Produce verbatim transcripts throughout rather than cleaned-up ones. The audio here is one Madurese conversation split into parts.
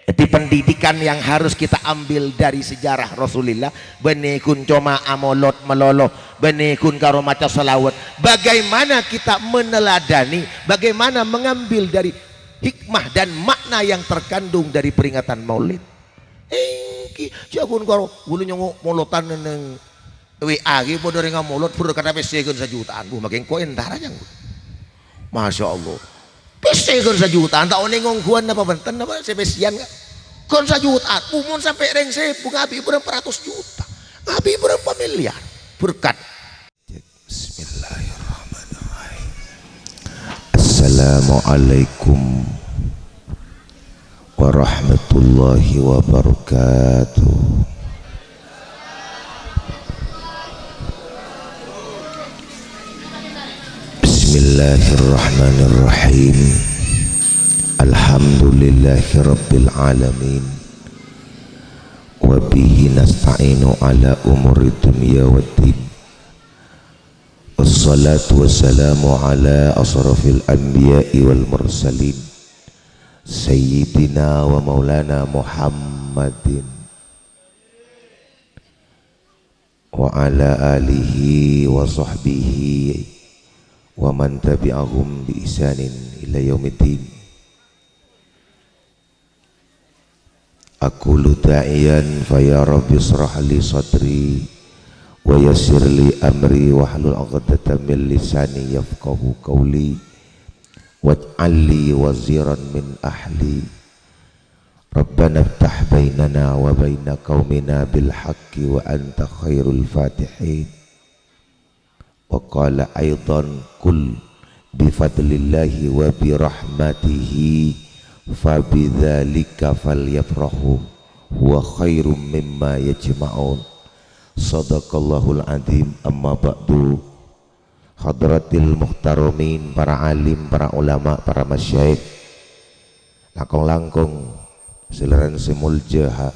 Jadi, pendidikan yang harus kita ambil dari sejarah Rasulillah, bânnè ghun coma amolod malolo, bânnè ghun karo maca shalawat. Bagaimana kita meneladani, bagaimana mengambil dari hikmah dan makna yang terkandung dari peringatan Maulid. Èngghi, jhâ' ghun karo ghulâ nyongngo' molotan neng W A ghi padâ rèng amolod, berkat pèssè ghun sajuta'an. Bu, makè engko' entara, jhâ' ghun. Masya Allah. Pèssè ghun sajuta'an, ta' onèng ongghuwân napa bhunten, napa sè pèssèyan, ka'? Ghun sajuta'an. Bu, mon sampè' rèng sèbu, ngabi' bârâmpa ratos juta. Ngabi' bârâmpa milyar. Berkat. Bismillahirrahmanirrahim. Assalamualaikum warahmatullahi wabarakatuh. Bismillahirrahmanirrahim. Alhamdulillahirabbil alamin. Wa bihi nasta'inu ala umuri dunya waddin. Wassalatu wassalamu ala asrafil anbiya'i wal mursalin, sayyidina wa maulana Muhammadin wa ala alihi wa sahbihi wa man tabi'ahum bi ihsanin ila yaumiddin. Aqulu da'iyan fa ya Rabbi israh li sadri wa yassir li amri wahlul 'uqdatam min lisani yafqahu qawli waj'al li waziran min ahli. Rabbana iftah bainana wa baina qaumina bil haqqi wa anta khairul fatihin. Wa qala aidan, "Qul bi fadlillahi wa bi rahmatihi fa bidzalika falyafrahu huwa khairum mimma yajma'un." Shadaqallahul adzim. Amma ba'du. Hadratil muhtaramin, para alim, para ulama, para masyayikh. Langkong-langkong, salèrana sè molja, ha,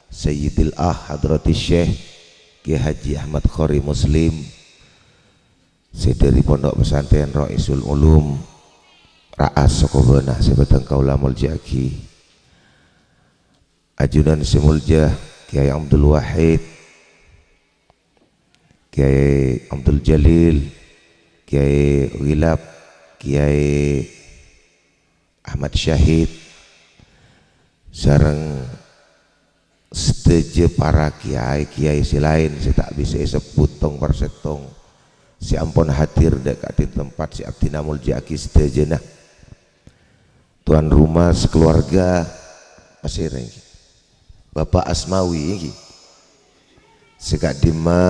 Sayyidil Ah Hadratis Syekh Kiai Haji Ahmad Qori Muslim, sè dhâri Pondok Pesantren Raisul Ulum Ra'as Sokobana sè bhâdhân kaulâ molja'aghi. Ajunan sè molja Kiai Abdul Wahid, Kiai Abdul Jalil, Kiai Ghilab, Kiai Ahmad Syahid, sareng sadhâjâ para kiai-kiai sè laèn sè ta' bisa èsebbhut tong per sèttong, sè ampon hadir dâ' ka'dinto tempat sè abdhina molja'aghi sadhâjâna. Tuan rumah sakeluarga, pasèra èngghi? Bapak Asmawi èngghi? Sè ka'dimma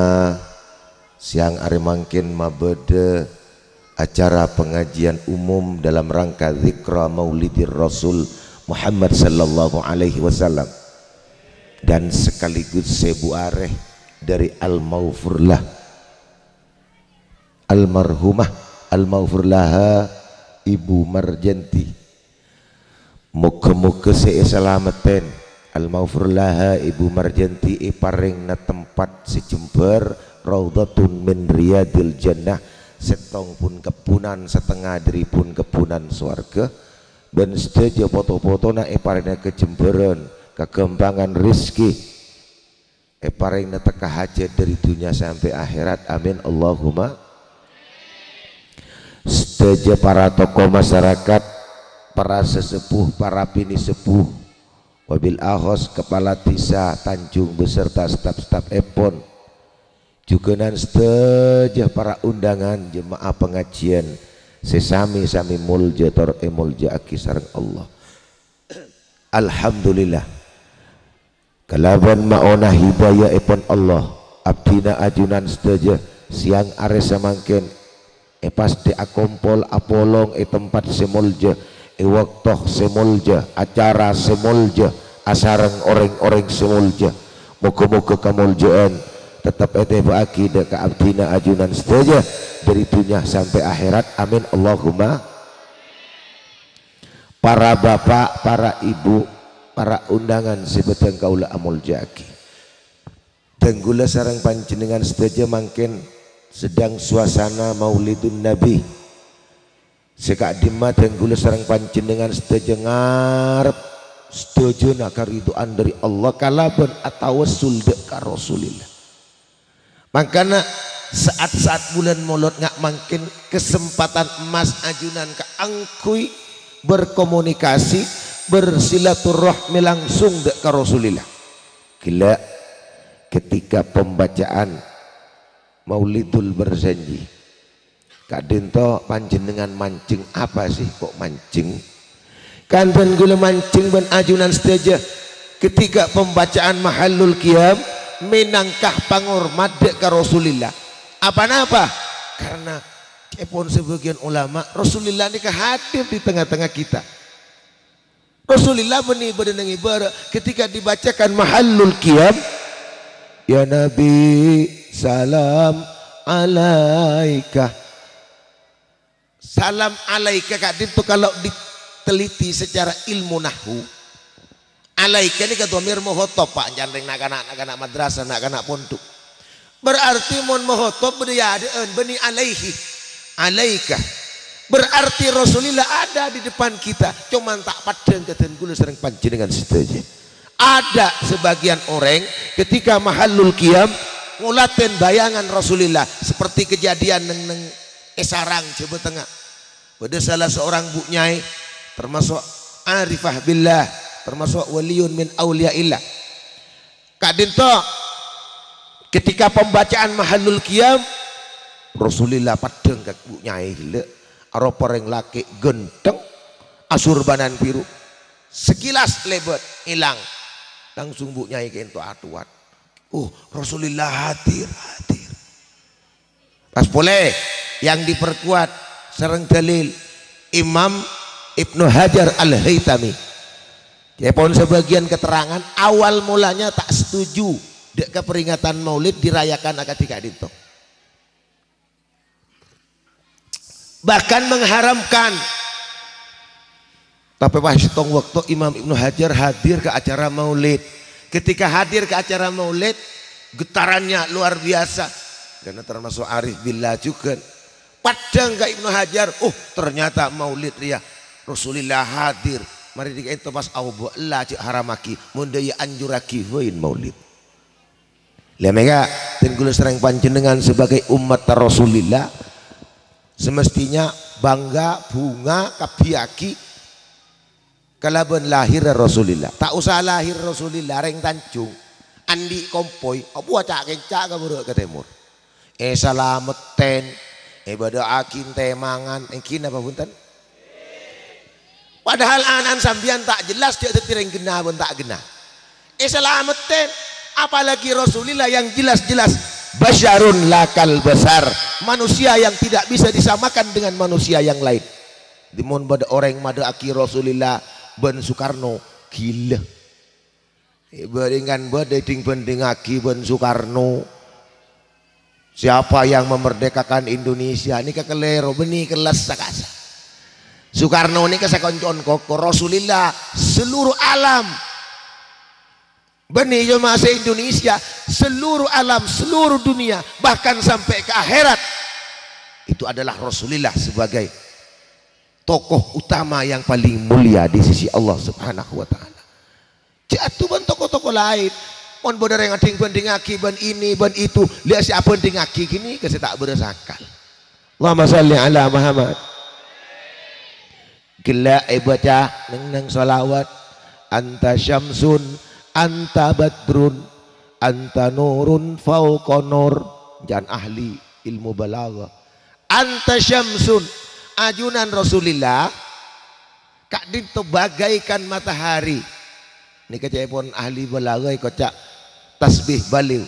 sèyang arè mangkèn mabâdâ acara pengajian umum dalam rangka Dzikra Maulidir Rasul Muhammad sallallahu alaihi wasallam, dan sekaligus sèbu arè dhâri Al-Maghfurlah, almarhumah, Al-Maghfurlaha Ibu Marjanti. Moghâ-moghâ sè èsalameddhin, Al-Maghfurlaha Ibu Marjanti èparèngana tempat sè jembhâr, raudhatun min riyadil jannah, sèttong pon kebbhunan, satengnga dhâri pon kebbhunan sowarghâ, bân sadhâjâ poto-potona èparèngana kajembhârân, kaghâmpangan rejhekkè. Èparèngana tekka hajhât dhâri dhunnya sampè' akhèrat. Amin, Allahumma. Sadhâjâ para tokoh masyarakat, para sesepuh, para pinisepuh, wabil akhos kepala desa Tanjung beserta staf-staf èpon, jhughân sadhâjâ para undangan jemaah pengajian sè sami-sami molja tor èmolja'aghi sareng Allah. Alhamdulillah. Kalabân maona hidayaèpon Allah, abdhina ajunan sadhâjâ sèyang arè samangkèn èpastè akompol apolong è tempat sè molja, è bâkto sè molja, acara sè molja, asareng orèng-orèng sè molja. Moghâ-moghâ kamolja'an tettep ètèbâ'aghi dâ' ka abdhina ajunan sadhâjâ dhâri dhunnya sampè' akhèrat. Amin, Allahumma. Para bapa', para ibu, para undangan sè bhâdhân kaulâ amolja'aghi. Dhâng kaulâ sareng panjhennengngan sadhâjâ mangkèn sedang suasana Maulidun Nabi. Sè ka'dimma dhâng kaulâ sareng panjhennengngan sadhâjâ ngarep sadhâjâna karidhoan dhâri Allah kalabân atawassul dhâ' ka Rasulillah. Mangkana, saat-saat bulân Molod nga' mangkèn kesempatan emas ajunan kaangghuy berkomunikasi, bersilaturahmi langsung dhâ' ka Rasulillah. Ghellâ', ketika pembacaan Maulidul Berjanji, ka'dhinto panjhennengngan manjheng apa sih kok manjheng? Kanten kaulâ manjheng bân ajunan sadhâjâ ketika pembacaan Mahallul Qiyam mènangka pangormat dhâ' ka Rasulillah. Apa-napa? Karena ca'èpon sebagian ulama, Rasulillah nèka hadir di tengah-tengah kita. Rasulillah bânnè bâdâ neng è bârâ' ketika dibacakan Mahallul Qiyam, "Ya Nabi, salam alaika." Salam alaika ka'dhinto kalau diteliti secara ilmu nahwu. Alaika nèka dhamir mukhatab, Pak, jhâ' rèng na'-kana', na'-kana' madrasah, na'-kana' pondhuk. Berarti mon mukhatab bâdâ è adâ'ân, bânnè alaihi. Alaika. Berarti Rasulillah ada di depan kita, cuman ta' paddhâng ka dân kaulâ sareng panjhennengngan sadhâjâ. Ada sebagian orèng ketika Mahallul Qiyam ngolatè bayangan Rasulillah seperti kejadian neng, neng è Sarang, Jhâbâ Tengnga. Bâdâ salah seorang bu' nyaè, termasuk arifah billah, termasuk waliyun min auliyaillah. Ka'dhinto, ketika pembacaan Mahallul Qiyam, Rasulillah paddhâng ka bu' nyaè ghellâ', aropa orèng lakè' ghântheng, asurbanan biru. Sekilas lèbât, èlang. Langsung bu' nyaè ka'dhinto atowat. "Oh, Rasulillah hadir, hadir." Pas polè yang diperkuat sareng dalil Imam Ibnu Hajar Al-Haytami. Ca'èpon sebagian keterangan, awal mulanya ta' setuju dhâ' ka peringatan Maulid dirayakan akadhi ka'dhinto. Bahkan mengharamkan. Tapè pas sèttong bâkto Imam Ibnu Hajar hadir ka acara Maulid. Ketika hadir ka acara Maulid, getarannya luar biasa. Karena termasuk arif billah juga. Paddhâng ka Ibnu Hajar, "Oh, ternyata Maulid rèya Rasulillah hadir." Marè dhika ènto pas aobâ ella jhâ' haramaghi, mon dhâ' iyâ anjurraghi bhâi Maulid. Lha mèka, dân kaulâ sareng panjhennengngan sebagai umat Rasulillah, semestinya bangga, bhunga, kabbhiyâghi kalabân lahirra Rasulillah. Ta' osa lahir Rasulillah, rèng Tanjung, andi' kompoy, apa ca'-kenca' ka bârâ' ka tèmor. Èsalamettè, èbâdâ'âghi tèmangan, èngghi napa bhunten? Padahal ana'na sampèyan ta' jelas, jhâ' dhâddhi rèng ghenna bân ta' ghenna. Èsalamettè, apalagi Rasulillah yang jelas-jelas basyarun la kal basyar, manusia yang tidak bisa disamakan dengan manusia yang lain. Dhimon bâdâ orèng madâ'âghi Rasulillah bân Soekarno ghilâ. Èbâringan bâdâ ding-bhândhingaghi bân Soekarno. Siapa yang memerdekakan Indonesia? Nèka kalèro, bânnè kellas sakasa'. Soekarno nèka sakonco'na koko, Rasulillah seluruh alam. Bânnè coma se-Indonesia, seluruh alam, seluruh dunia, bahkan sampai ke akhirat. Itu adalah Rasulillah sebagai tokoh utama yang paling mulia di sisi Allah Subhanahu wa Ta'ala. Jhâ' adu bân tokoh-tokoh laèn. Mon bâdâ rèng ading-bhândhingaghi bân ini, bân itu, la sè abhândhingaghi ghânèka sè ta' bârâs akal. Allahumma shalli ala Muhammad. Ghellâ' èbâca neng-neng shalawat. Anta syamsun, anta badrun, anta nurun fauqa nur. Jhân ahli ilmu balaghah. Anta syamsun, ajunan Rasulillah, ka'dinto bagaikan matahari. Nèka ca'èpon ahli balaghah èkoca' tasbih baliw.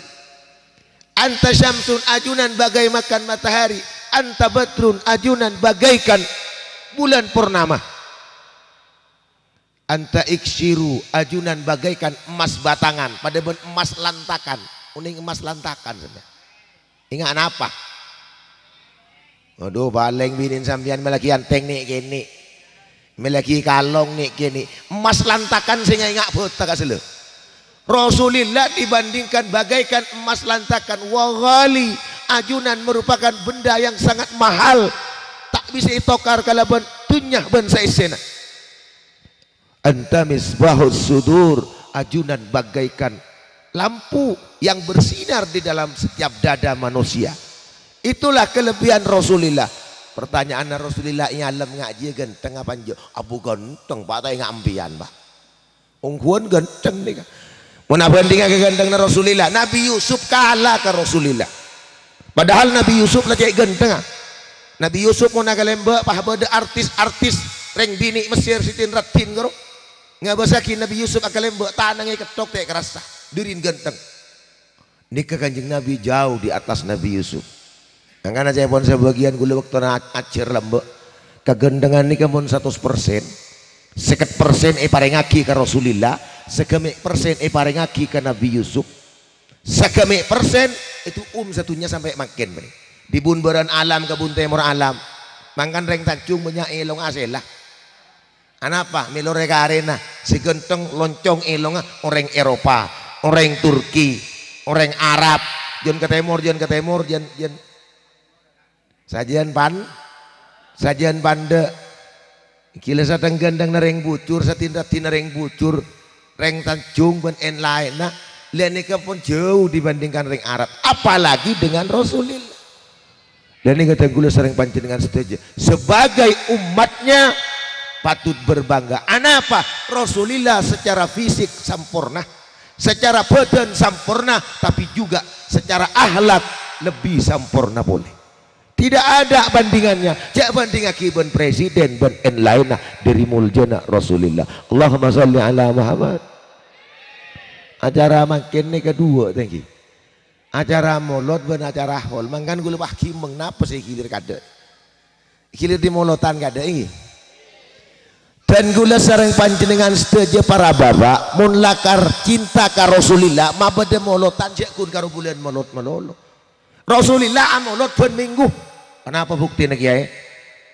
Anta syamsun, ajunan bagaikan matahari. Anta badrun, ajunan bagaikan bulan purnama. Anta iksiru, ajunan bagaikan emmas batangan, padâ bân emmas lantakan. Onèng emmas lantakan, sampèyan. Enga' napa? Waduh, palèng binèna sampèyan mèlaghi antèng nè'-kènè'. Mèlaghi kalong nè'-kènè'. Emmas lantakan sè nga'-enga' bhâta ka sella. Rasulillah dibandingkan bagaikan emas lantakan. Wa ghali, ajunan merupakan benda yang sangat mahal. Ta' bisa ètokar kalabân dhunnya bân saèssèna. Anta misbahus sudur, ajunan bagaikan lampu yang bersinar di dalam setiap dada manusia. Itulah kelebihan Rasulillah. Pertanyaanna Rasulillah, "È alem ngajiyâ ghântheng apa enjâ'?" "Abu ghântheng, Pa', ta' enga' empiyan, Pa'." Ongghuwân ghântheng nèka. Mon abhândhingngaghi ghânthengna Rasulillah, Nabi Yusuf kala ka Rasulillah. Padahal Nabi Yusuf la cè' ghânthengnga. Nabi Yusuf mon akalèmbâ' pas bâdâ artis-artis rèng binè' Mesir sè din-raddin karo. Ngabâsaghi Nabi Yusuf akalèmbâ', tanangnga èkettok ta' karassa. Dârin ghântheng. Nèka Kanjeng Nabi jauh di atas Nabi Yusuf. Mangkana ca'èpon sabâgiyân ghulâ bâktona ajhâr lambâ'. Kaghânthengan nèka mon satos persen, sèket persen èparèngaghi ka Rasulillah, saghâmè' persen èparèngaghi ka Nabi Yusuf, saghâmè' persen èto'om sadhunnya sampè' mangkèn, bâri. Di bun bârân alam ka bun tèmor alam. Mangkana rèng Tanjung bânnya' èlongnga sèla. Anapa? Mèlo rè-karèna sè ghântheng loncong èlongnga orèng Eropa, orèng Turki, orèng Arab, jân ka tèmor, jân ka tèmor, jân, jân. Sajân pan-, sajân pandâ'. Ghilâ satèng ghânthengna rèng Bujur, sadin-raddinna rèng Bujur, rèng Tanjung bân èn-laènna, la nèka pon jauh dibandingkan rèng Arab, apalagi dengan Rasulillah. Dan ingat, ghulâ sareng panjhennengngan sadhâjâ, sebagai umatnya patut berbangga. Anapa? Rasulillah secara fisik samporna, secara badan samporna, tapi juga secara akhlak lebih samporna polè. Tidak ada bandingannya. Jhâ' bandingaghi bân presiden, bân èn-laènna, dâri moljâna Rasulillah. Allahumma shalli ala Muhammad. Acara mangkèn nèka duwâ', thank you. Acara molod bân acara haul. Mangkana ghulâ pas ghimeng, napa sè èghilir kadâ'? Èghilir di molodan kadâ', ènggi? Dan ghulâ sareng panjhennengngan sadhâjâ para bapa', mon lakar cinta ka Rasulillah, mabâdâ molodan jhâ' ghun karo bulân molod malolo. Rasulillah amolod bân mènggu. Anapa buktèna, Kèyaè?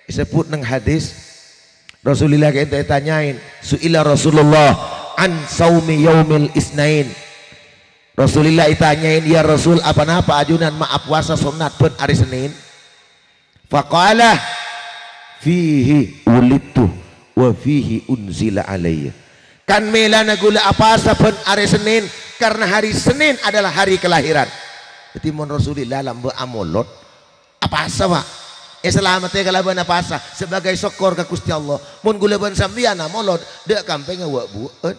Èsebbhut neng hadis, Rasulillah ka'ènto ètanya'è, su'ila Rasulullah an saumi yaumil isnain. Rasulillah ètanya'è, "Ya Rasul, apa-napa ajunan ma' apowasa sonnat bân arè Sennèn?" Faqala, "Fihi wulidtu wa fihi unzila alayya." Kan mèlana ghulâ apowasa bân arè Sennèn, karena hari Senin adalah hari kelahiran. Dhâddhi, mon Rasulillah lambâ' amolod, apowasa, Pa'. Èsalamettè kalabân apowasa, sebagai sokkor ka Ghustè Allah. Mon ghulâ bân sampèyan amolod, dâ' kampèngnga wâ'-buwâ'ân.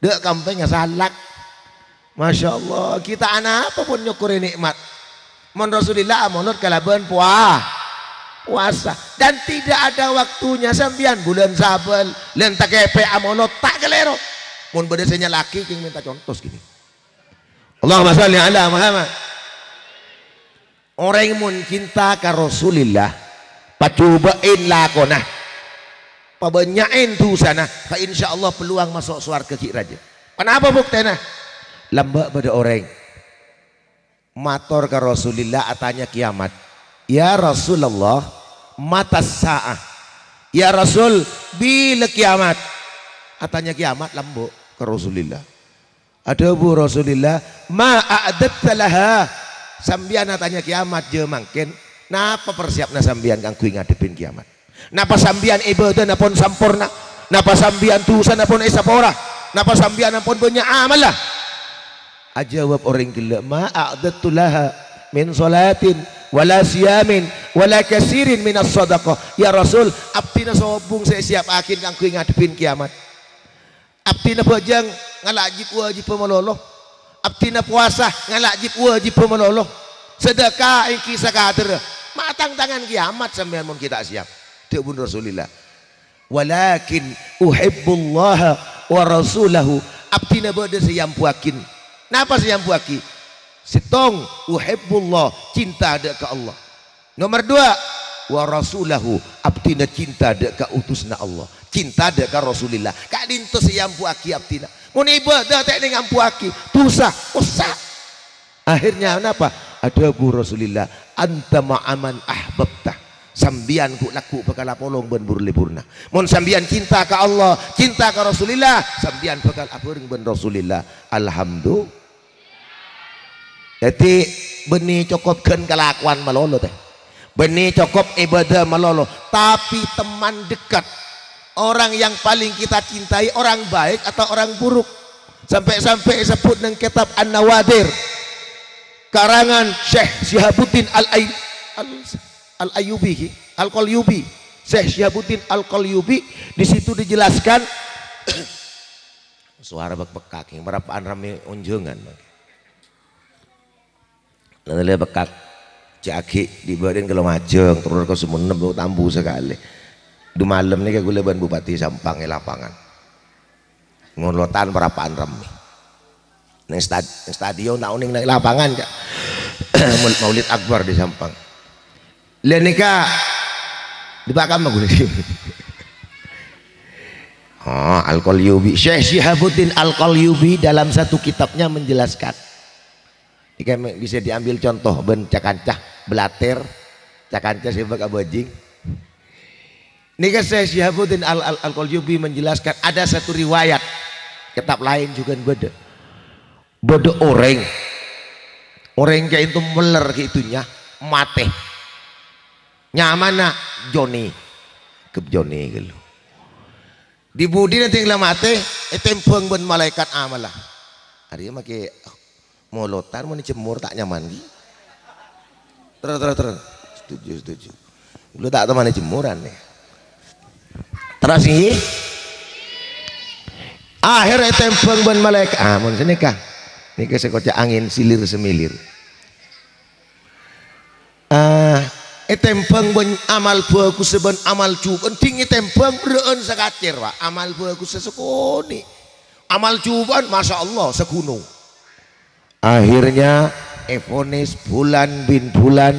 Dâ' kampèngnga salak. Masya Allah, kita anapa pon nyokkorè nè'mat. Mon Rasulillah amolod kalabân powa-, powasa. Dan tidak ada waktunya sampèyan bulân sabâl, lèn takèpè' amolod, ta' kalèro. Mon bâdâ sè nyala'aghi, kèng mènta contos gini. Allahumma shalli ala Muhammad. Orèng mon cinta ka Rasulillah, pajhubâ'è lakona, pabânnya'è dhusana, fa insyaallah peluang maso' sowarghâ ghi' rajâ. Anapa buktèna? Lambâ' bâdâ orèng mator ka Rasulillah, atanya kiamat, "Ya Rasulullah, matas sa'ah?" "Ya Rasul, bilâ kiamat?" Atanya kiamat lambâ' ka Rasulillah. Adhâbu Rasulillah, "Ma a'dadta laha?" Sampèyan atanya kiamat jhâ' mangkèn, napa persiapna sampèyan kaangghuy ngadhebbhi kiamat? Napa sampèyan ibâdâna pon samporna? Napa sampèyan dhusana pon èsapora? Napa sampèyan ampon bânnya' amalla? Ajâwâb orèng ghellâ', "Ma a'dadtu laha min sholatin, wala shiyamin, wala katsirin minas shadaqah." "Ya Rasul, abdhina sobung sè èsiyapaaghi kaangghuy ngadhebbhi kiamat." Abdhina bhâjâng ngala' jib-wajibbhâ malolo. Abdhina powasa ngala' jib-wajibbhâ malolo. Sadâka èngghi sakadârrâ. Ma' tang-tangan kiamat sampèyan mon ghi' ta' siyap. Dhâbuna Rasulillah. "Walakin uhibbullaha wa rasulahu." Abdhina bâdâ sè èambuwâghi. Napa sè èambuwâghi? Sèttong, uhibbullah, cinta dâ' ka Allah. Nomer duwâ', wa rasulahu, abdhina cinta dâ' ka utusna Allah, cinta dâ' ka Rasulillah. Ka'dinto sè èambuwâghi abdhina. Mon ibâdâ ta' ènga' ambuwâghi, dhusa, osa. Akhirnya napa? Adhâbu Rasulillah, "Anta ma'a man ahbabta." Sampèyan ghu'-lagghu' bhâkal apolong bân bur-lebburna. Mon sampèyan cinta ka Allah, cinta ka Rasulillah, sampèyan bhâkal abhâreng bân Rasulillah. Alhamdulillah. Dhâddhi, bânnè cokop ghân kalakowan malolo, tè. Bânnè cokop ibâdâ malolo, tapè teman dekat, Orang yang paling kita cintai orang baik atau orang buruk? Sampè'-sampè' èsebbhut neng kètab An-Nawadir, karangan Syekh Syihabuddin Al-Ay-, Al-, Al-Ayyubi, Al-Qalyubi. Syekh Syihabuddin Al-Qalyubi, di situ dijelaskan, suara bek-bekak, merapaan rame onjhângan. Nalè bekak, ca'aghi' dhi' bâdhân ka Lumajang, terros ka Sumenep, tambu sakalè. Dumalem nèka ghulâ bân Bupati Sampang è lapangan. Ngolota'an parapa'an rammè. Neng stad-, neng stadion ta' onèng neng lapangan, Cak. Maul-, Maulid Akbar di Sampang. Lah nèka, dibakam aku. Oh, Al-Qalyubi. Syekh Syihabuddin Al-Qalyubi dalam satu kitabnya menjelaskan. Nèka me-, bisa diambil contoh bân ca-kanca blatèr, ca-kanca sè bâk abâjing. Nèka Syekh Syihabuddin Al-, Al-, Al-Qalyubi menjelaskan ada satu riwayat, kitab laèn jhughân bâdâ. Bâdâ orèng, orèng ka'ènto mèller ghi' dhunnya, matè. Nyamana Joni. Ghâp Joni ghâllu. Dhi-budhina dhing la matè, ètèmbhâng bân malaèkat amalla. Arèya makè molodhân mon èjemmor ta' nyaman ghi. Terros, terros, terros. Setuju, setuju. Ghulâ ta' toman èjemmoran, ya. Terros, ngghi. Akhèr ètèmbhâng bân malaèkat. Ah, mon sanèka. Nèka sè koca' angèn silir-semilir. Ah, ètèmbhâng bân amal bhâghussa bân amal jhubâ'ân, dhing ètèmbhâng berrâ'ân sakacèr, Pak. Amal bhâghussa sakonè'. Amal jhubâ'ân, masya Allah, saghunong. Akhirnya, èvonis Fulan bin Fulan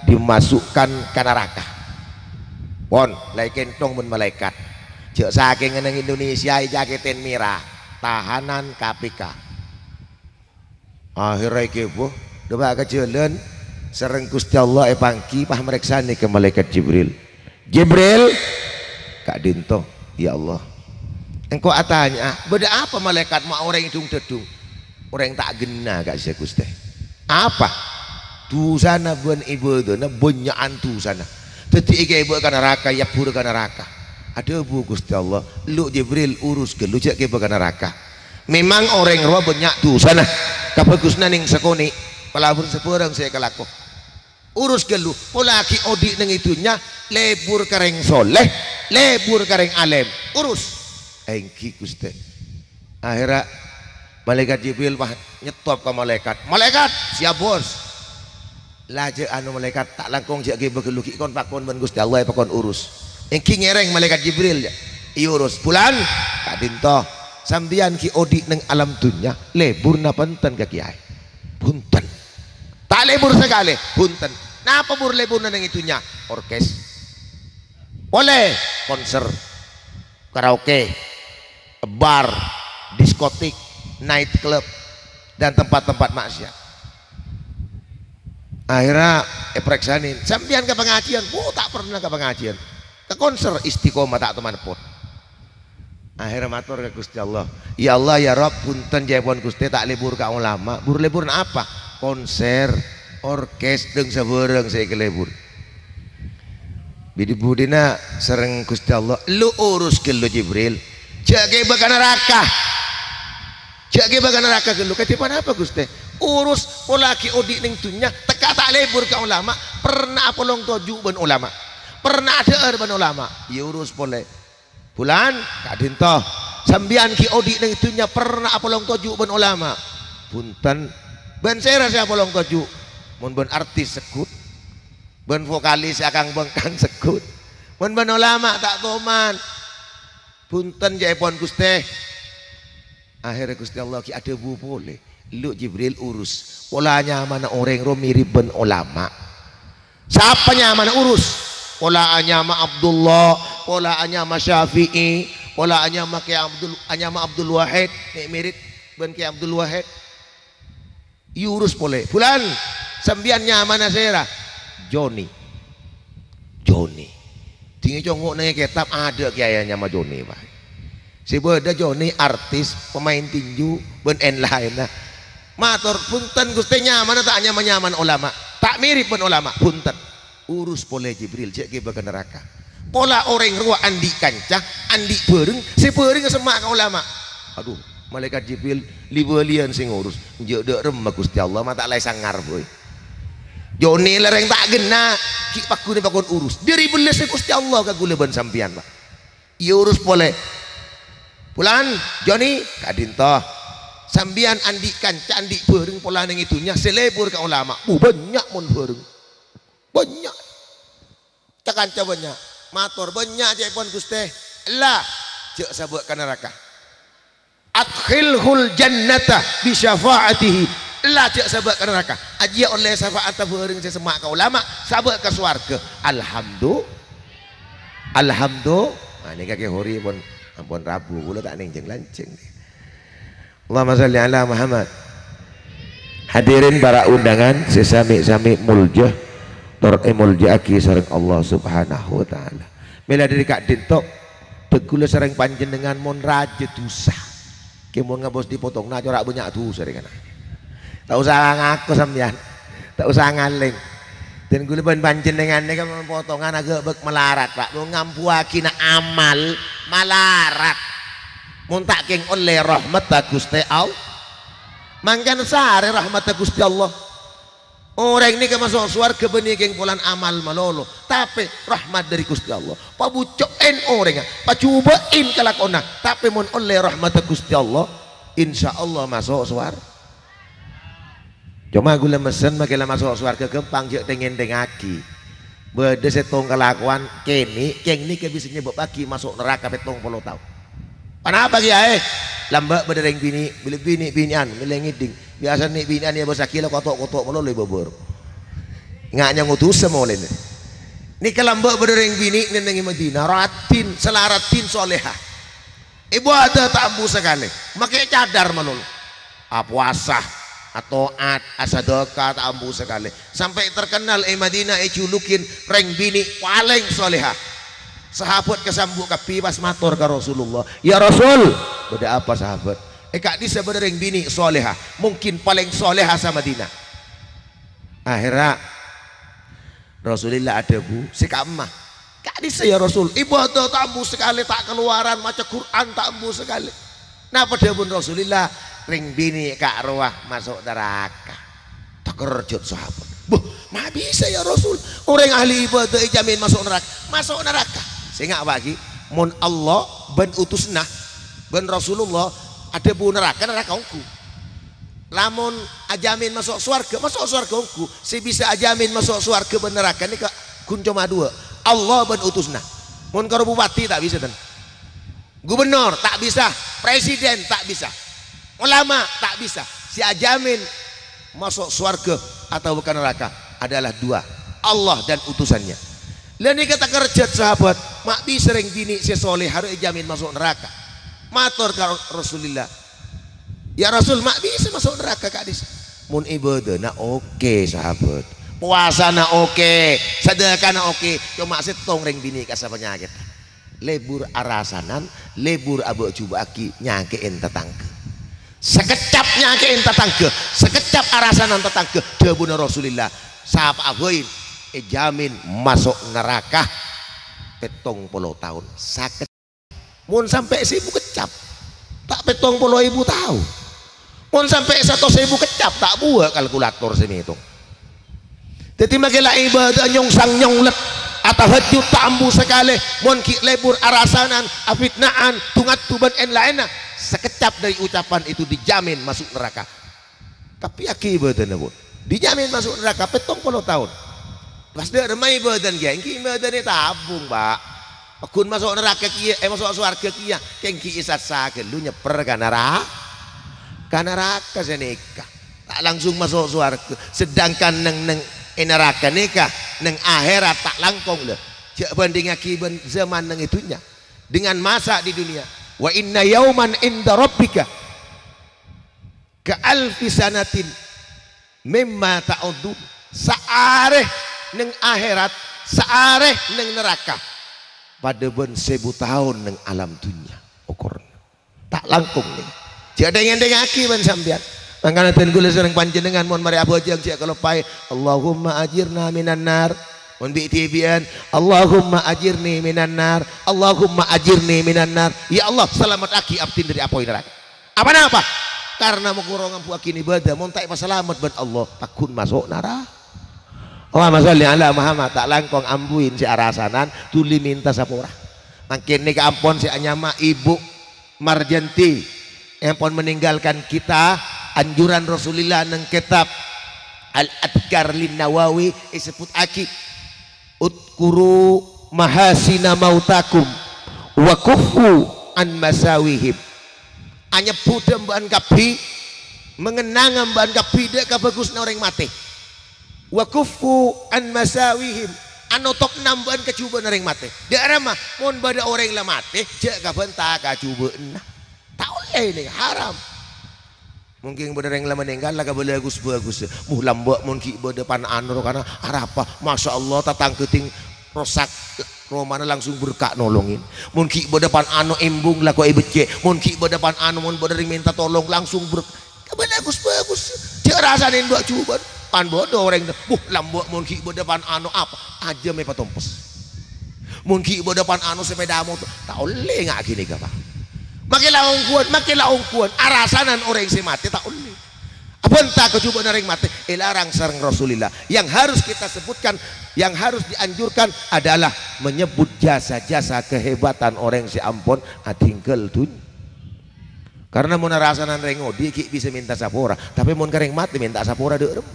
dimasukkan ka naraka. Pon, la èkèntong bân malaèkat. Jhâ' sakènga neng Indonesia èjakètèn mèra, tahanan K P K. Akhirnya èghibâ, dâpa' ka jhâlân, sareng Ghustè Allah èpangghi, pas marèksanè ka Malaèkat Jibril. "Jibril!" "Ka'dinto, ya Allah." "Engko' atanya'a, bâdâ apa malaèkat ma' orèng è dhung-dhâddhung?" "Orèng ta' ghenna ka'issa', Ghustè." "Apa?" "Dhusana bân ibâdâna bânnya'an dhusana. Dhâddhi èghibâ ka naraka, èabbhur ka naraka." Adhâbu Ghustè Allah, "Lu' Jibril, urus ghâllu, jhâ' ghibâ ka naraka." Memang orèng rowa bânnya' dhusana, kabhâghusânna nèng sakonè', kalaban sabhârâng sè èkalako. Urus ghâllu, pola ghi' odi' neng è dhunnya, lebur ka rèng soleh, lebur ka rèng alèm. Urus. Èngghi, Ghustè. Akhèrra Malaèkat Jibril pas nyetop ka malaèkat. "Malaèkat, siap, Bos." "La jhâ' anu, Malaèkat, ta' langkong jhâ' ghibâ ghâllu, ghi' kon-pakon bân Ghustè Allah èpakon urus." "Èngghi, ngèrèng Malaèkat Jibril, ya." Èurus. "Fulan, ka'dinto. Sampèyan ghi' odi' neng alam dhunnya, lebur napa enten ka kèyaè?" "Bhunten." "Ta' lebur sakalè?" "Bhunten." "Napa bur-leburra neng è dhunnya?" "Orkes." "Polè?" "Konser, karaoke, bar, diskotik, night club, dan tempat-tempat maksiat." Akhèrra èparèksanè, "Sampèyan ka pangajiân?" "Oh, ta' pernah ka pangajiân." "Ka konser?" "Istiqomah, ta' toman pon." Akhèrra mator ka Ghustè Allah, "Ya Allah, ya Rabb, bhunten ca'èpon Ghustè ta' lebur ka ulama. Bur-leburra apa?" "Konser, orkes, dhâng sabhârâng sè èkalebur." Budi-budina sareng Ghustè Allah, "Lu' urus ghâllu, Jibril. Jhâ' ghibâ ka naraka. Jhâ' ghibâ ka naraka ghâllu." "Kadhi ponapa, Ghustè?" "Urus, pola ghi' odi' neng dhunnya, tekka' ta' lebur ka ulama, pernah apolong toju' bân ulama. Pernah adhâ'âr bân ulama." "Ya urus polè." "Fulan, ka'dinto. Sampèyan ghi' odi' neng dhunnya pernah apolong toju' bân ulama?" "Bhunten." "Bân sèra sè apolong toju'?" "Mon bân artis segghut, bân vokalis sè akang-bengkang segghut. Mon bân ulama ta' toman." "Bhunten ca'èpon, Ghustè." Akhèrra Ghustè Allah ghi' adhâbu polè, "Lu' Jibril, urus. Pola nyamana orèng rowa mirip bân ulama." "Sapa nyamana?" "Urus. Pola anyama Abdullah, pola anyama Syafi'i, pola anyama Kè Abdul, anyama Abdul Wahid, mè' mirip bân Kè Abdul Wahid." Èurus polè. "Fulan, sampèyan nyamana sèra?" "Joni." "Joni." Dhing è congo' neng è kètab adâ' kèyaè nyama Joni, Pak. Sè bâdâ Joni artis, pemain tinju, bân èn-laènna. Mator, "Bhunten, Ghustè, nyamana ta' nyama-nyamana ulama. Ta' mirip bân ulama. Bhunten." "Urus polè, Jibril, jhâ' ghibâ ka naraka." Pola orèng rowa andi' kanca, andi' bhâreng, sè bhârengnga semma' ka ulama. Adhu, Malaikat Jibril li-bâliyân sè ngurus. Enjâ' dâ' remma Ghustè Allah, ma' ta' la èsangar, boy. Joni la rèng ta' ghenna', ghi' pagghun èpakon urus. Dhâri bellâssâ Ghustè Allah ka ghulâ bân sampèyan, Pak. Èurus polè. Fulan, Joni, ka'dinto. Sampèyan andi' kanca, andi' bhâreng polana neng è dhunnya, sè lebur ka ulama. Bu, bânnya' mon bhâreng. Bânnya'. Ca-kanca bânnya'. Mator, "Bânnya' ca'èpon, Ghustè." "Ella, jâ' sabâ' ka naraka." "Adkhilhul jannata bi syafa'atihi." "Ella, jâ' sabâ' ka naraka." Ajiyâ ollè syafa'atta bhâreng sè semma' ka ulama, sabâ' ka sowarghâ. Alhamdu-, alhamdu-, nah, nèka Kè Hori pon, ampon rabu, kaulâ ta' nèng jeng-lanjeng. Allahumma shalli ala Muhammad. Hadirin para undangan sè sami-sami molja tor èmolja'aghi sareng Allah Subhanahu wa Ta'ala. Mèla dhâri ka'dinto, dhâ' ghulâ sareng panjhennengngan mon rajâ dhusa. Kè mon ngabâs dipotong, na cora' bânnya' dhusa rè kana. Ta' osa ngako sampèyan. Ta' osa ngalèng. Dan ghulâ bân panjhennengngan nèka mon potongan aghâbây malarat, Pak. Mon ngambuwâghina amal malarat. Mon ta' kèng ollè rahmatta Ghustè Allah. Mangkana sarè rahmatta Ghustè Allah. Orèng nèka maso' sowarghâ bânnè kèng polana amal malolo, tapè rahmat dhâri Ghustè Allah. Pabucco'è orèngnga, pajhubâ'è kalakowanna, tapè mon ollè rahmatta Ghustè Allah, insyaallah maso' sowar-, Coma ghulâ messen makè la maso' sowarghâ ghâmpang, jhâ' tèng-ngèntèngngaghi. Bâdâ sèttong kalakowan kènè', kèng nèka bisa nyebâbbhâghi maso' naraka pèttong polo taon. Ponapa, Kèyaè? Lambâ' bâdâ rèng binè', bilâ binè'-binè'an, ngèlèng ngèdhing. Biyasana nè'-binè'an èbâsaghi la koto'-koto' malolo èbâbâr. Nga' nyang odusa molèna. Nèka lambâ' bâdâ rèng binè' neng è Madinah, raddhin, sala raddhin soleha. Ibâdâ ta' ambu sakalè, makè cadar malolo. Apowasa, ato'at, asadâka ta' ambu sakalè. Sampè' terkenal è Madinah èjhulukin rèng binè' palèng soleha. Sahabat kasambu' kabbhi pas mator ka Rasulullah, "Ya Rasul," "Bâdâ apa, sahabat?" "È ka'dissa' bâdâ rèng binè' soleha, mungkin palèng soleha sa-Madinah." Akhèrra Rasulillah adhâbu, "Sè ka'emma?" "Ka'dissa', ya Rasul, ibâdâ ta' ambu sakalè, ta' kalowaran, maca Qur'an ta' ambu sakalè." Napa dhâbuna Rasulillah? "Rèng binè' ka'rowa maso' naraka." Takerjhut sahabat. "Bâh, ma' bisa, ya Rasul? Orèng ahli ibâdâ èjhâmin maso' naraka." "Maso' naraka?" "Sènga', Pa', ghi, mon Allah bân utusna, bân Rasulullah adhâbu naraka, naraka ongghu. Lamon ajhâmin maso' sowarghâ, maso' sowarghâ ongghu. Sè bisa ajhâmin maso' sowarghâ bân naraka nèka ghun coma duwâ', Allah bân utusna. Mon karo bupati ta' bisa, ten. Gubernur ta' bisa, presiden ta' bisa, ulama ta' bisa. Sè ajhâmin maso' sowarghâ atawa ka naraka adalah dua, Allah dan utusannya." La nèka takerjhut sahabat, ma' bisa rèng binè' sè soleha rowa èjhâmin maso' naraka. Mator ka Rasulillah, "Ya Rasul, ma' bisa maso' naraka ka'dissa'?" "Mon ibâdâna oke, sahabat. Powasana oke, sadâkana oke, coma sèttong rèng binè' kassa' panyakèt. Lebur arasanan, lebur abâ'-jhubâ'âghi, nyakè'è tatangghâ. Sakeccap nyakè'è tatangghâ, sakeccap arasanan tatangghâ." Dhâbuna Rasulillah, "Sapa'a bhâi èjhâmin maso' naraka pèttong polo taon." Sakè-, Mon sampè' sèbu keccap, ta' pèttong polo èbu taon. Mon sampè' satos èbu keccap, ta' buwâ' kalkulator sè mètong. Dhâddhi, makè la ibâdâ nyongsang nyonglèt, atahajjud ta' ambu sakalè, mon ghi' lebur arasanan, afitna'an, du-ngaddu bân èn-laènna, sakeccap dâri ucapan itu dijamin maso' naraka. Tapè aghi ibâdâna, Bu. Dijamin maso' naraka pèttong polo taon. Pas dâ' remma ibâdâna kèya, èngghi ibâdâna ètabung, Pa'. Pagghun maso' naraka kèya, eh, maso' sowarghâ kèya, kèng ghi' èsassa ghâllu nyèpper ka nara-, ka naraka sanèka. Ta' langsung maso' sowarghâ. Sedangkan neng, neng è naraka nèka, neng akhèrat ta' langkong, lho. Jhâ' bhândhingngaghi bân zaman neng è dhunnya. Dengan masa di dunia. "Wa inna yauman inda rabbika ka alfi sanatin mimma ta'uddun." Saarè neng akhèrat, saarè neng naraka, padâ bân sèbu taon neng alam dhunnya okorna. Ta' langkong nèka. Jhâ' tèng-ngèntèngngaghi bân sampèyan. Mangkana dhân kaulâ sareng panjhennengngan mon marè abhâjâng jhâ' kaloppaè, "Allahumma ajirna minan nar." Mon bi'-dhibi'an, "Allahumma ajirni minan nar, Allahumma ajirni minan nar." "Ya Allah, salamettaghi abdhina dhâri apoy naraka." Apa-napa? Karena makaro ngambuwâghi ibadah, mon ta' èpasalamet bân Allah, pagghun maso' naraka. Allahumma sholli ala Muhammad, ta' langkong ambuin sè arasanan, dhuli mènta sapora. Mangkèn nèka ampon sè anyama Ibu Marjanti, ampon meninggalkan kita anjuran Rasulullah neng kitab Al-Adhkar Lin Nawawi, èsebbhuttaghi, "Udzkuru mahasina mautakum wa kuffu an masawihim." Anyebbhudhâ bâ'ân kabbhi, mangennanga bâ'ân kabbhi dhâ' kabhâghusânna orèng matè. "Wa kuffu an masawihim." Anotopna bâ'ân kajhubâ'ânna orèng matè. Dhâ' ramma, mon bâdâ orèng la matè, jhâ' kabânta kajhubâ'ânna. Ta' ollè nèka, haram. Mon ghi' bâdâ orèng la meninggal, la kabâlâ ghus-bhâghus. Buh, lambâ' mon ghi' bâdâ pan-ano ro kana arapa. Masya Allah, tatangghâ dhing rosak, romana langsung berka' nolongin. Mon ghi' bâdâ pan-ano embung, la ko' èbeccè'. Mon ghi' bâdâ pan-ano, mon bâdâ orèng mènta tolong, langsung ber-, kabâlâ ghus-bhâghus. Jhâ' rasanè bâ' jhubâ'ân. Kan bâdâ orèng, "Buh, lambâ' mon ghi' bâdâ pan-ano apa? Ajâm èpatompes." Mon ghi' bâdâ pan-ano sepeda motor, ta' ollè nga' ghânèka, Pak. Makè la ongghuwân, makè la ongghuwân, arasanan orèng sè matè ta' ollè. Abânta kajhubâ'ânna orèng matè, èlarang sareng Rasulillah. Yang harus kita sebutkan, yang harus dianjurkan adalah menyebut jasa-jasa kehebatan orèng sè ampon adhingghâl dhunnya. Karena mon arasanan rèng odi' ghi' bisa mènta sapora, tapè mon ka rèng matè mènta sapora dhâ' remma.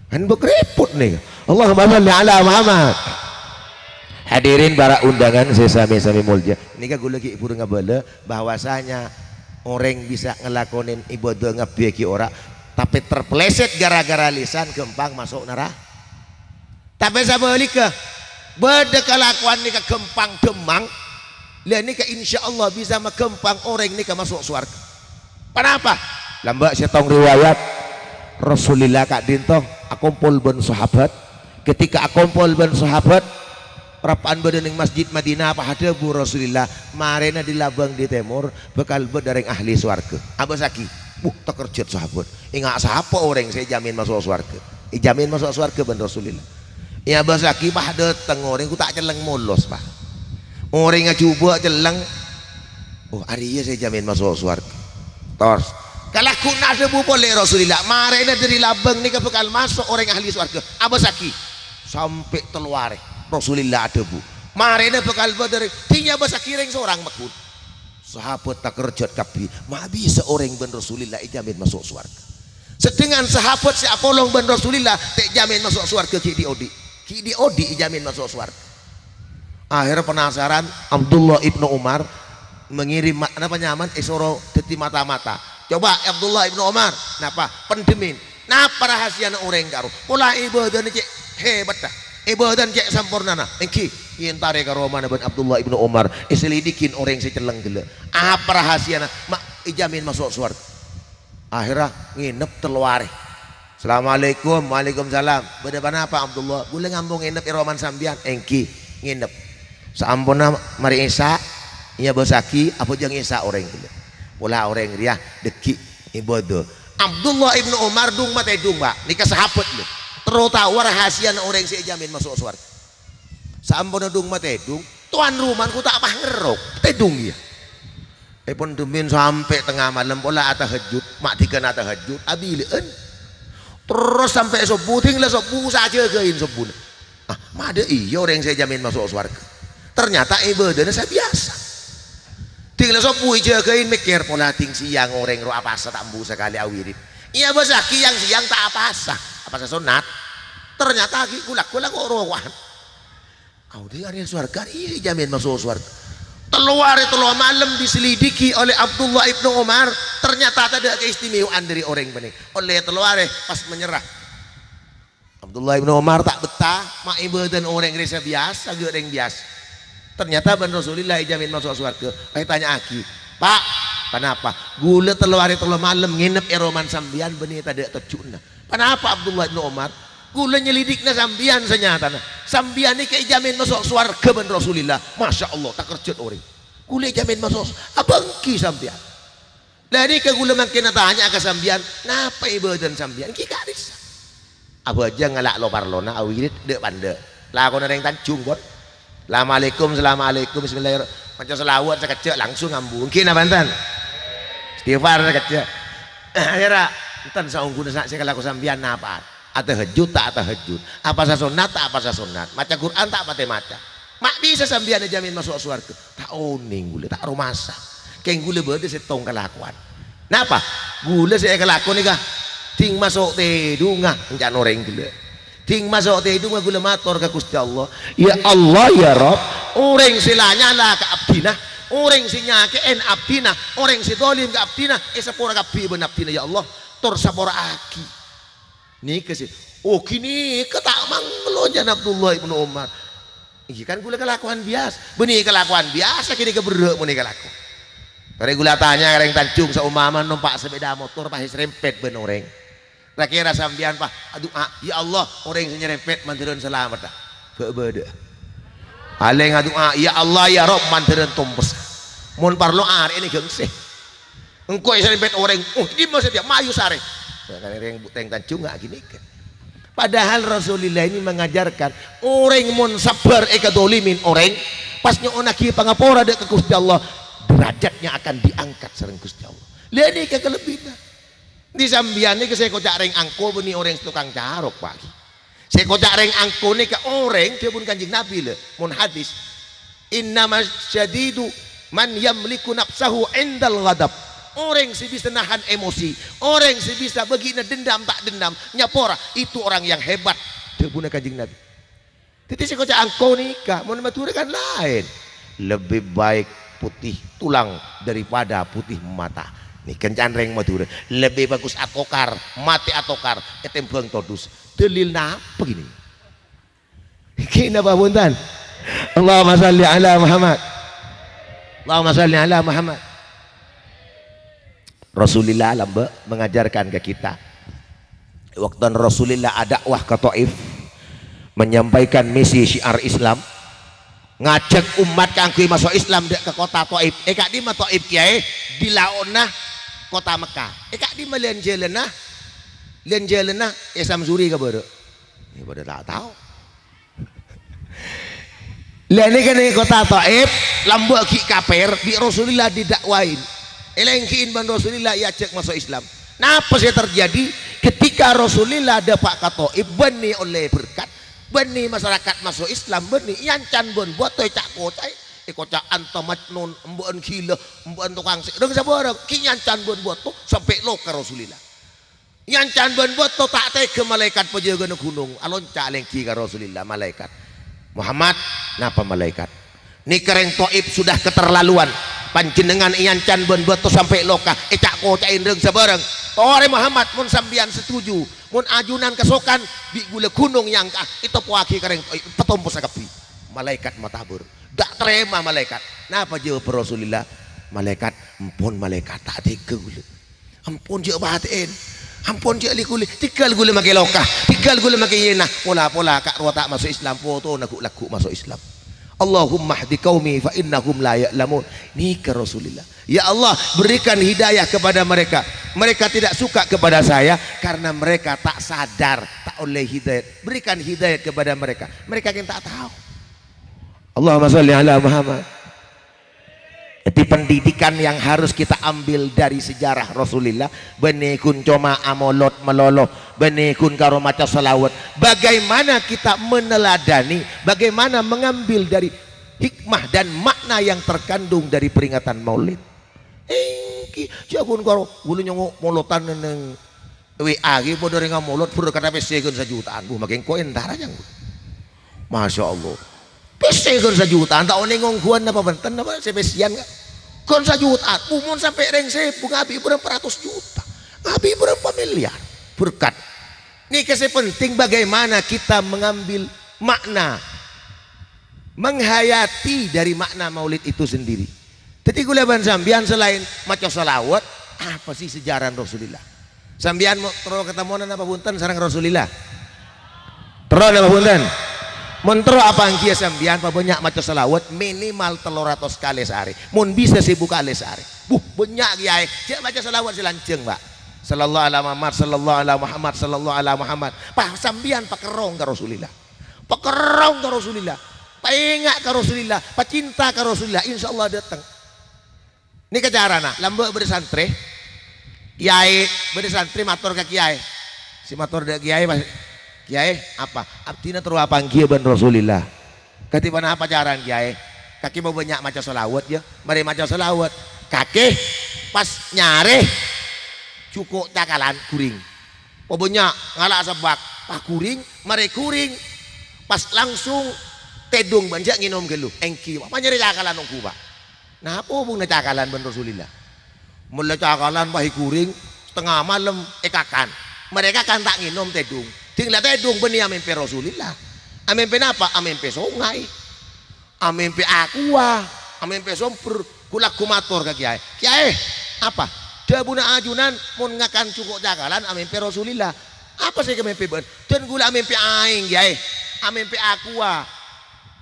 Kan bâk rèpot nèka. Allahumma shalli ala Muhammad. Hadirin para undangan sè sami-sami molja. Nèka ghulâ ghi' bhuru ngabâlâ bahwasanya orèng bisa ngalakonè ibadah ngabbhiyâghi ora, tapè terpeleset gara-gara lisan ghâmpang maso' nara-, tapè sabhâligghâ, bâdâ kalakowan nèka ghâmpang dhemmang, la nèka insyaallah bisa maghâmpang orèng nèka maso' sowarghâ. Ponapa? Lambâ' sèttong riwayat, Rasulillah ka'dinto akompol bân sahabat. Ketika akompol bân sahabat, parappa'na bâdâ neng Masjid Madinah, pas adhâbu Rasulillah, "Marèna dâri labâng dâri tèmor bhâkal bâdâ rèng ahli sowarghâ. Abâsaghi." Buh, takerjhât sahabat. Enga' sapa orèng sè èjamin maso' sowarghâ? Èjamin maso' sowarghâ bân Rasulillah. Èabâsaghi, pas dâteng orèng, ghu ta' celleng molos, Pak. Orèng ajhubâ' celleng, "Oh, arèya sè èjamin maso' sowarghâ." Tor. Kalagghu'na adhâbu polè Rasulillah, "Marèna dâri labâng nèka bhâkal maso' orèng ahli sowarghâ. Abâsaghi." Sampè' tello arè. Rasulillah adhâbu, "Marèna bhâkal bâdâ rèng." Dhing èabâsaghi rèng sorang maghun. Sahabat takerjhât kabbhi, ma' bisa orèng bân Rasulillah èjamin maso' sowarghâ. Sedangkan sahabat sè apolong bân Rasulillah ta' èjamin maso' sowarghâ ghi' dhi'-odhi'. Ghi' dhi'-odhi' èjamin maso' sowarghâ. Akhirnya penasaran, Abdullah ibnu Umar mengirim ma-, napa nyamana, èsoro dhâddhi mata-mata. "Coba, Abdullah ibnu Umar, napa? Pendhemin. Napa rahasiyana orèng karo? Pola ibadahna cè' hebatta. Ibadahna cè' sampornana." Èngghi, èentarè ka romana bân Abdullah ibnu Umar, èselidikin orèng sè celleng ghellâ'. Apa rahasiyana? Ma' èjamin maso' sowarghâ. Akhirnya nginep tello arè. "Assalamualaikum." "Waalaikumsalam." "Bâdâ ponapa, Abdullah?" "Ghulâ ngambu nginep è romana sampèyan." "Èngghi, nginep." Saamponna marè Isya, èabâsaghi, abhâjâng Isya orèng ghellâ'. Pola orèng rèya dhâggi' ibadah. Abdullah ibnu Umar dung-matèdung, Pak. Nèka sahabat, lho. Terro tao rahasiyana orèng sè èjamin maso' sowarghâ. Saamponna dung-matèdung, towan romana ghu ta' pas ngerrok, tèdung kèya. Èpon dhemmin sampè' tengnga malem, pola atahajjud, ma' dhikana atahajjud, abilâ'ân. Terros sampè' sobbhu, dhing la sobbhu, sajâgâin sobbhuna. Ah, ma' dâ' iyâ orèng sè èjamin maso' sowarghâ. Ternyata ibadahna sabiyasa. Dhing la sobbhu èjâgâin, mèkkèr, "Pola dhing sèyang orèng ro apasa ta' embu sakalè awirid." Èabâsaghi yang sèyang ta' apasa, apasa sonnat. Ternyata ghi' ghu-lagghu la ko' roko'an. Audhi arèya sowarghâ, arèya èjamin maso' sowarghâ. Tello arè tello malem diselidiki oleh Abdullah ibnu Umar, ternyata tadâ' keistimewaan dâri orèng panèka. Ollè tello arè pas menyerah. Abdullah ibnu Umar ta' bettah, ma' ibadahna orèng rèya sabiyasa, ghi' orèng biyasa. Ternyata bân Rasulillah èjamin maso' sowarghâ. Ètanya'aghi, "Pak, ponapa? Ghulâ tello arè tello malem nginep è romana sampèyan, bânnè tadâ' tojjhuwânna." "Ponapa, Abdullah ibnu Umar?" "Ghulâ nyelidikna sampèyan sanyatana. Sampèyan nèka èjamin maso' sowarghâ bân Rasulillah." Masya Allah, takerjhât orèng. "Ghulâ èjamin maso', abâ' èngghi sampèyan. La nèka ghulâ mangkèn atanya'a ka sampèyan, napa ibadahna sampèyan?" Èngghi ka'dissa'. Abhâjâng ngala' lo-parlona, awirid dâ'-pandâ'. Lakona rèng Tanjung, pon. Assalamualaikum, assalamualaikum, bismillahirrahmanirrahim. Maca shalawat sakejjhâ' langsung ambu. Èngghi napa enten? Istighfar sakejjhâ'. Akhirnya, enten saongghuna sa-, sè kalako sampèyan napa? Atahajjud ta' atahajjud? Apowasa sonnat ta' apowasa sonnat? Maca Qur'an ta' patè maca? Ma' bisa sampèyan èjamin maso' sowarghâ? Ta' onèng ghulâ, ta' aromasa. Kèng ghulâ bâdâ sèttong kalakowan. Napa? Ghulâ sè èkalako nèka, dhing maso' tèdungnga, èncana orèng ghellâ'. Dhing maso' tèdungnga ghulâ mator ka Ghustè Allah, "Ya Allah, ya Rabb, orèng sè la nyala ka abdhina, orèng sè nyakè'è abdhina, orèng sè dholim ka abdhina, èsapora kabbhi bân abdhina, ya Allah, tor sapora'aghi." Nèka sè, oh, ghânèka ta' manglo, jhâna Abdullah ibnu Umar. Iyâ kan ghulâ kalakowan biyasa. Bânnè kalakowan biyasa ghânèka berrâ' mon èkalako. Torè ghulâ tanya ka rèng Tanjung, saompama nompa' sepeda motor pas èsèrempet bân orèng. Ra-kèra sampèyan pas adu'a, "Ya Allah, orèng sè nyèrempet mandhârân salamet, ah." Bâ'-bâdâ'â. Palèng adu'a, "Ya Allah, ya Rabb, mandhârân tompes." Mon parlo arè'na gângsè. Engko' èsèrempet orèng, "Oh, dimma satèya, mayu sarè." Nah, kan rèng, rèng Tanjung ngghi ghânèka. Padahal Rasulullah ini mengajarkan, orèng mon sabbhâr èkadhâlimin orèng, pas nyo'onnaghi pangapora dâ' ka Ghustè Allah, derajatnya akan diangkat sareng Ghustè Allah. Lha nèka kalebbiyânna. Di sampèyan nèka sè èkoca' rèng angko bânnè orèng sè tokang carok, Pak. Sè èkoca' rèng angko nèka orèng dhâbuna Kanjeng Nabi, lho, mon hadis. "Innama syadidu man yamliku nafsahu indal ghadab." Orèng sè bisa nahan emosi, orèng sè bisa bâgina dendam ta' dendam, nyapora, itu orang yang hebat, dhâbuna Kanjeng Nabi. Dhâddhi sè èkoca' angko nèka, mon Madhurâ kan laèn. Lebih baik putih tulang daripada putih mata. Nèka èncana rèng Madhurâ. Lebih bagus atokar, matè atokar, ètèmbhâng todus. Dalil napa ghini? Ghini napa bhunten? Allahumma shalli ala Muhammad. Allahumma shalli ala Muhammad. Rasulullah lambâ' mengajarkan ke kita. Waktu Rasulullah adâkwah ka Taif, menyampaikan misi syiar Islam, ngajhâk ommat kaangghuy maso' Islam dâ' ka kottha Taif. È ka'dimma Taif, kèyaè? Di laona kottha Mekkah. È ka'dimma lân-jhâlânna? Lân-jhâlânna è Samsuri ka bârâ'. Yâ, padâ ta' tao. Lha nèka neng kottha Taif, lambâ' ghi' kapèr, bi' Rasulillah didakwain. Èlènggi'in bân Rasulillah èajhâk maso' Islam. Napa sè terjadi? Ketika Rasulillah dâpa' ka Taif, bânnè ollè berkat, bânnè masyarakat maso' Islam, bânnè èancan bân bâto èca'-koca'è, èkoca' anta majnun, embâ'ân ghilâ, embâ'ân tokang sè-, rèng sabârâng, ghi' èancan bân bâto, sampè' loka Rasulillah. Èancan bân bâto ta' tegghâ malaèkat pajâgâna ghunong, alonca' alènggi ka Rasulillah, malaèkat. "Muhammad." "Napa, malaèkat?" "Nèka rèng Taif sudah keterlaluan. Panjhennengngan èancan bân bâto sampè' loka, èca'-koca'è rèng sabârâng. Torè, Muhammad, mon sampèyan setuju, mon ajunan kasokan, bi' ghulâ ghunong èangka'a, ètoppowaghi ka rèng Taif, èpatomposa kabbhi." Malaèkat matabur. Ta' tarèma malaèkat. Napa jâwâb Rasulillah? "Malaèkat, ampon malaèkat, ta' tegghâ ghulâ." Ampon jhâ' patè'èn. Ampon jhâ' li-ghuli. Tèghâl ghulâ makè loka. Tèghâl ghulâ makè yèna. Pola-pola ka' rowa ta' maso' Islam, potona ghu'-lagghu' maso' Islam. "Allahumma hdi qaumi fa innahum la ya'lamun." Nèka Rasulillah. "Ya Allah, berikan hidayah kepada mereka. Mereka tidak suka kepada saya karena mereka tak sadar, ta' ollè hidayat. Berikan hidayat kepada mereka. Mereka yang tak tahu." Allahumma shalli ala Muhammad. Jadi, pendidikan yang harus kita ambil dari sejarah Rasulillah, bânnè ghun coma amolod malolo, bânnè ghun karo maca shalawat. Bagaimana kita meneladani, bagaimana mengambil dari hikmah dan makna yang terkandung dari peringatan Maulid? Èngghi, jhâ' ghun karo ghulâ nyongngo' molodan neng W A ghi' padâ rèng amolod, berkatna pèssè ghun sajuta'an. Bu, makè engko' entara, jâng. Masya Allah. Pèssè ghun sajuta'an, ta' onèng ongghuwân napa bhunten, napa sè pèssèyan, ka'? Ghun sajuta'an. Bu, mon sampè' rèng sèbu, ngabi' bârâmpa ratos juta. Ngabi' bârâmpa milyar. Berkat. Nèka sè penting bagaimana kita mengambil makna, menghayati dari makna maulid itu sendiri. Dhâddhi, ghulâ bân sampèyan selain maca shalawat, apa sih sejarah Rasulillah? Sampèyan mo-, terro katemmonan apa bhunten sareng Rasulillah? Terro napa bhunten? Mon terro, apa èngghi sampèyan pabânnya' maca shalawat minimal tello ratos kalè saarè. Mon bisa sèbu kalè saarè. Buh, bânnya' kèyaè. Jhâ' maca shalawat sè lanjhâng, Pak. Sallallahu ala Muhammad, sallallahu ala Muhammad, sallallahu ala Muhammad. Pas sampèyan pakerrong ka Rasulillah. Pakerrong ka Rasulillah, paènga' ka Rasulillah, pacinta ka Rasulillah, insyaallah dâteng. Nèka carana, lambâ' bâdâ santrè, kèyaè, bâdâ santrè mator ka kèyaè. Sè mator dâ' kèyaè, pas, "Kèyaè, apa? Abdhina terro apangghiyâ bân Rasulillah." "Kadhi ponapa carana, Kèyaè?" "Kakè mabânnya' maca shalawat, yâ. Marè maca shalawat, kakè pas nyarè jhuko' cakalan ghuring. Pabânnya' ngala' sebbhâk, pas ghuring, marè ghuring, pas langsung tèdung bân jhâ' ngènom ghâllu." "Èngghi, Pa', nyarè cakalan ongghu, Pa'." "Napa hubunganna cakalan bân Rasulillah?" "Mon la cakalan pas èghuring, satengnga malem èkakan. Marè èkakan ta' ngènom tèdung. Dhing la tèdung bânnè amèmpè Rasulillah." "Amèmpè napa?" "Amèmpè songay. Amèmpè aqua, amèmpè sombher." Ghu-lagghu mator ka kèyaè, "Kèyaè, apa? Dhâbuna ajunan mon ngakan jhuko' cakalan amèmpè Rasulillah. Apa sè èkamèmpè bâ'ân?" "Dân ghulâ amèmpè aèng, Kèyaè. Amèmpè aqua."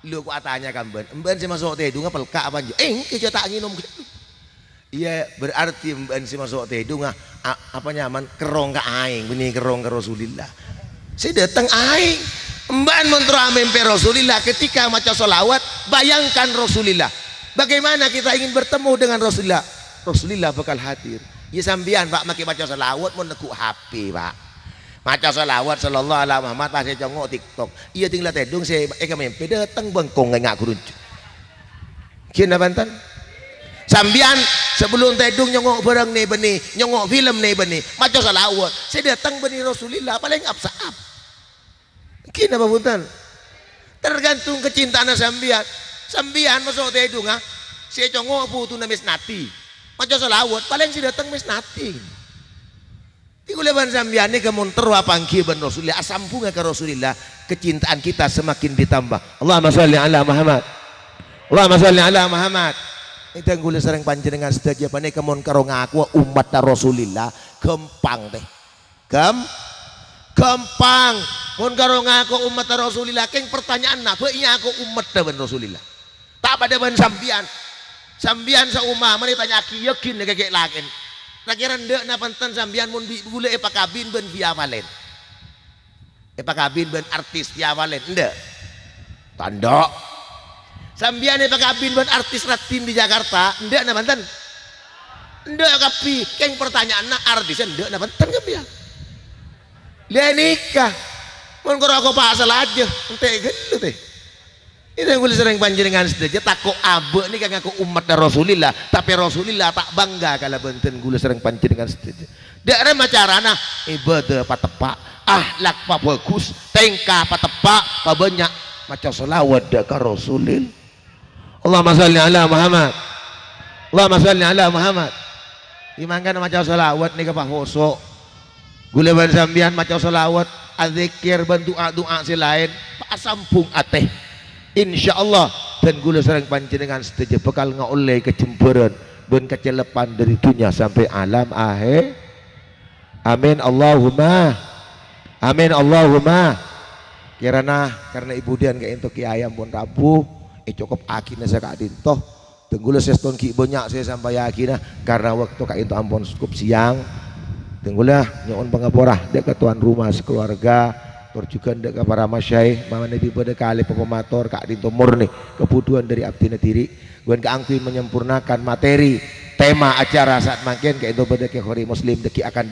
"Lho, ko' atanya ka bâ'ân. Bâ'ân sè maso' tèdungnga pelka' apa enjâ'?" "Èngghi, jhâ' ta' ngènom ghâllu." "Iyâ, berarti bâ'ân sè maso' tèdungnga, a-, apa nyamana, kerrong ka aèng, bânnè kerrong ka Rasulillah. Sè dâteng aèng." Bâ'ân mon terro amèmpè Rasulillah ketika maca shalawat, bayangkan Rasulillah. Bagaimana kita ingin bertemu dengan Rasulillah? Rasulillah bakal hadir. Iyâ sampèyan, Pa', makè maca shalawat mon neggu' H P, Pa'. Maca shalawat, "Shallallahu ala Muhammad," pas ècongngo' TikTok. Iyâ, dhing la tèdung sè èkamèmpè dâteng bengkong ngènga' ghurunjhuk. Ghi napa enten? Sampèyan sabellun tèdung nyongngo' bhârâng nè-bânnè, nyongngo' film nè-bânnè, maca shalawat, sè dâteng bânnè Rasulillah, palèng ap-saap. Ghi napa bhunten? Tergantung kacintaanna sampèyan. Sampèyan maso' tèdungnga, sè ècongngo' bhudhuna Mesnati. Maca shalawat, palèng sè dâteng Mesnati. Dhing ghulâ bân sampèyan nèka mon terro apangghiyâ bân Rasulillah, asambhungnga ka Rasulillah, kecintaan kita semakin ditambah. Allahumma shalli ala Muhammad. Allahumma shalli ala Muhammad. Dhing ghulâ sareng panjhennengngan sadhâjâ panèka mon karo ngakowa ommatta Rasulillah, ghâmpang, tè. Ghâm-, ghâmpang. Mon karo ngako ommatta Rasulillah, kèng pertanyaanna, bâ' iyâ ngako ommatta bân Rasulillah? Ta' padâ bân sampèyan. Sampèyan saoma, marè ètanya'aghi, yakin ka kè-, lakèn. Ra-kèra endâ' napa enten sampèyan mon bi' ghulâ èpakabin bân Via Valen? Èpakabin bân artis Via Valen? Endâ'. Ta' endâ'. Sampèyan èpakabin bân artis Radin di Jakarta? Endâ' napa enten? Endâ' kabbhi. Kèng pertanyaanna, artissa endâ' napa enten kabbhi, yâ? Lha nèka. Mon karo akopa' salajâ, entè' ghâllu, tè. Dhing ghulâ sareng panjhennengngan sadhâjâ tako' abâ' nèka ngako ommatta Rasulillah, tapè Rasulillah ta' bangga kalabân dhing ghulâ sareng panjhennengngan sadhâjâ. Dâ' remma carana, ibadah pateppa', akhlak pabhâghus, tèngka pateppa', pabânnya' maca shalawat dâ' ka Rasulillah. Allahumma shalli ala Muhammad. Allahumma shalli ala Muhammad. È mangkana maca shalawat nèka pahoso'. Ghulâ bân sampèyan maca shalawat, adzikir bân du'a-du'a sè laèn, pasambhung atè. Insyaallah, dhing ghulâ sareng panjhennengngan sadhâjâ bhâkal ngaollè kajembhârân bân kacellèppan dâri dhunnya sampè' alam ahè-, Amin, Allahumma. Amin, Allahumma. Kèrana, karna è budiyân ka'dinto kèyaè ampon rabu, ècokop'aghina saka'dinto. Dhing ghulâ sèston ghi' bânnya' sè èsampayaghinah, karna bâkto ka'dinto ampon sokop sèyang. Dhing ghulâ nyo'on pangapora dâ' ka towan roma sakalowarga, tor jhughân dâ' ka para masyayikh, manabi bâdâ kalèpon pamator ka'dinto morni kabudhuwân dâri abdhina dhibi'. Ghun kaangghuy menyempurnakan materi tema acara saat mangkèn, ka'dinto bâdâ Kè Khori Muslim, dhâggi' akan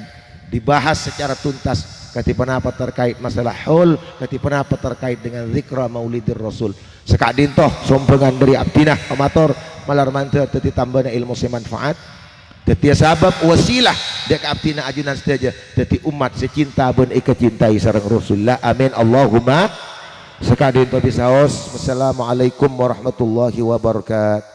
dibahas secara tuntas, kadhi ponapa terkait masalah haul, kadhi ponapa terkait dengan zikra maulidir rasul. Saka'dinto sombhângan dâri abdhina pamator, malar mandhâr dhâddhi tambâna èlmo sè manfaat, dhâddhiyâ sabâb wasilah dâ' ka abdhina ajunan sadhâjâ dhâddhi ommat sè cinta bân èkacintai sareng Rasulullah. Amin, Allahumma. Saka'dinto bisaos. Wassalamualaikum warahmatullahi wabarakatuh.